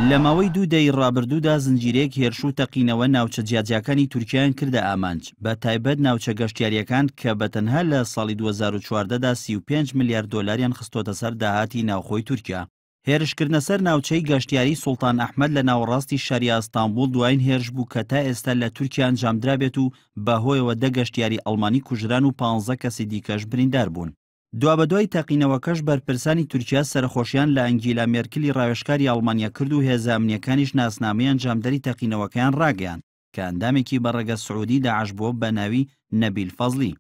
لە ماوەی دوو دەیەی ڕابردوودا زنجیرەیەک هێرش و تەقینەوە ناوچە جیاجیاکانی تورکیایان کردە ئامانج، بە تایبەت ناوچە گەشتیارییەکان کە بە تەنها لە ساڵی 2014 دا 35 ملیار دۆلاریان خستۆتە سەر داهاتی ناوخۆی تورکیا. هێرشکردنە سەر ناوچەی گەشتیاریی سوڵتان ئەحمەد لە ناوەڕاستی شاری ئاستانبوڵ دوایین هێرش بوو کە تا ئێستا لە تورکیا ئەنجامدرابێت و بەهۆیەوە دە گەشتیاری ئەڵمانی کوژران و پانزە کەسی دیکەش بریندار بوون. دوابەدوای تەقینەوەکەش بەرپرسانی تورکیا سەرەخۆشیان لە ئەنگیلا مێرکلی ڕاوێژکاری ئەڵمانیا کرد و هێزە ئەمنییەکانیش ناسنامەی ئەنجامدەری تەقینەوەکەیان ڕاگەیاند کە ئەندامێکی بە ڕەگەز سعودی داعش بووە بە ناوی نەبیل فەزلی.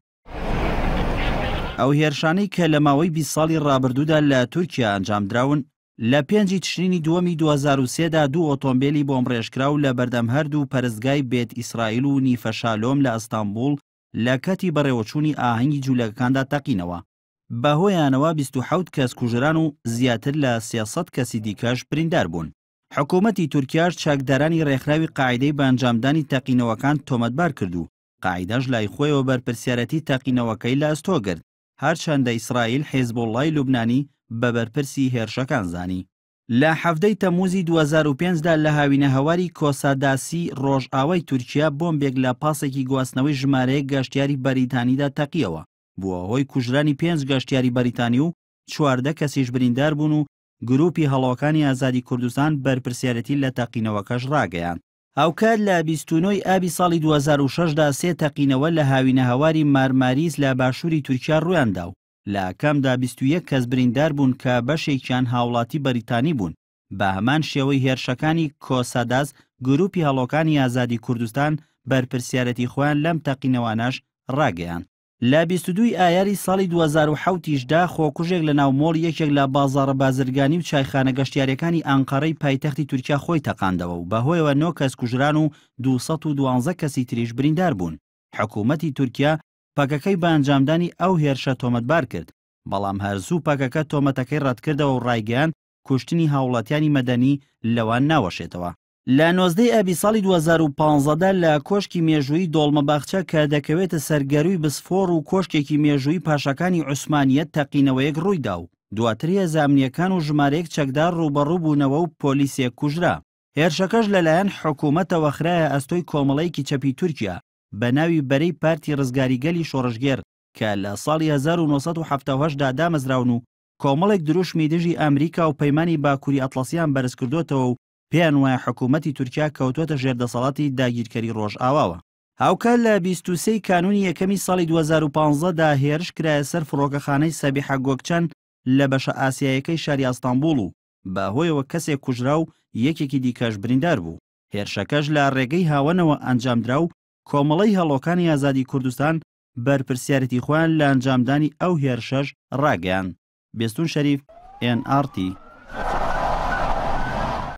ئەو هێرشانەی کە لە ماوەی 20 ساڵی ڕابردوودا لە تورکیا ئەنجامدراون، لە پێنجی تشرینی دووەمی 2003 دا دوو ئۆتۆمبێلی بۆمبڕێژکراو لە بەردەم هەردوو پەرستگای بێت ئیسرائیل و نیفە شالۆم لە ئەستانبوڵ لە کاتی بەڕێوەچوونی ئاهەنگی جوولەکەکاندا تەقینەوە، بەهۆیانەوە 27 کەس کوژران و زیاتر لە 300 کەسی دیکەش بریندار بوون. حکوومەتی تورکیاش چەکدارانی ڕێکخراوی قاعیدەی بە ئەنجامدانی تەقینەوەکان تۆمەتبار کرد و قاعیدەش لای خۆیەوە بەرپرسیارەتی تەقینەوەکەی لە ئەستۆ گرت، هەرچەندە ئیسرائیل حیزبوڵڵای لوبنانی بە بەرپرسی هێرشەکان زانی. لە حەڤدە ی تەمموزی 2005 دا لە هاوینەهەواری کۆساداسی ڕۆژئاوای تورکیا بۆمبێک لە پاسێکی گواستنەوەی ژمارەیەک گەشتیاری بەریتانیدا تەقیەوە، بووە هۆی کوژرانی پێنج گەشتیاری بەریتانی و 14 کەسیش بریندار بوون و گروپی هەڵۆکانی ئازادی کوردستان بەرپرسیارێتی لە تەقینەوەکەش ڕاگەیاند. هاوکات لە 29 ی ئابی ساڵی 2006 دا سێ تەقینەوە لە هاوینەهەواری مارماریس لە باشووری تورکیا ڕوویاندا و لە ئاکامدا 21 کەس بریندار بوون کە بەشێکیان هاوڵاتی بەریتانی بوون. بە هەمان شێوەی هێرشەکانی کۆساداس گروپی هەڵۆکانی ئازادی کوردستان بەرپرسیارێتی خۆیان لەم تەقینەوانەش ڕاگەیاند. لە 22 ی ئایاری ساڵی 2007 یش دا خۆکوژێک لە ناو مۆڵی یەکێک لە بازاڕە بازرگانی و چایخانە گەشتیاریەکانی ئەنقەرەی پایتەختی تورکیا خۆی تەقاندەوە و بەهۆیەوە نۆ کەس کوژران و 212 کەسی تریش بریندار بوون. حکوومەتی تورکیا پەکەکەی بە ئەنجامدانی ئەو هێرشە تۆمەتبار کرد، بەڵام هەر زوو پەکەکە تۆمەتەکەی ڕەتکردەوە و ڕایگەیاند کوشتنی هاوڵاتیانی مەدەنی لەوان ناوەشێتەوە. لە 19 ی ئابی ساڵی 2015 دا لە کۆشکی مێژوویی دۆڵمەباخچە کە دەکەوێتە سەر گەرووی بسفۆڕ و کۆشکێکی مێژوویی پاشاکانی عوسمانییەت تەقینەوەیەک ڕوویدا و دواتر هێزە ئەمنییەکان و ژمارەیەک چەکدار ڕووبەڕوو بوونەوە و پۆلیسێک کوژرا. هێرشەکەش لەلایەن حکوومەتەوە خرایە ئەستۆی کۆمەڵەیەکی چەپی تورکیا بە ناوی بەرەی پارتی ڕزگاری گەلی شۆڕشگێڕ کە لە ساڵی 1978 دا دامەزراون و کۆمەڵێک دروشمی دژی ئەمریکا و پەیمانی باکووری ئەتڵەسیان بەرزکردۆتەوە و پێیان وایە حکوومەتی تورکیا کەوتووەتە ژێر دەسەڵاتی داگیرکەری ڕۆژئاواوە. هاوکات لە 23 ی کانوونی یەکەمی ساڵی 2015 دا هێرش کرایە سەر فڕۆکەخانەی سەبیحە گۆکچەن لە بەشە ئاسیایەکەی شاری ئەستانبوڵ و بە هۆیەوە کەسێک کوژرا و یەکێکی دیکەش بریندار بوو. هێرشەکەش لە ڕێگەی هاوەنەوە ئەنجامدرا و کۆمەڵەی هەڵۆکانی ئازادی کوردستان بەرپرسیارێتی خۆیان لە ئەنجامدانی ئەو هێرشەش ڕاگەیاند. بێستون شەریف، ئێن ئاڕ تی.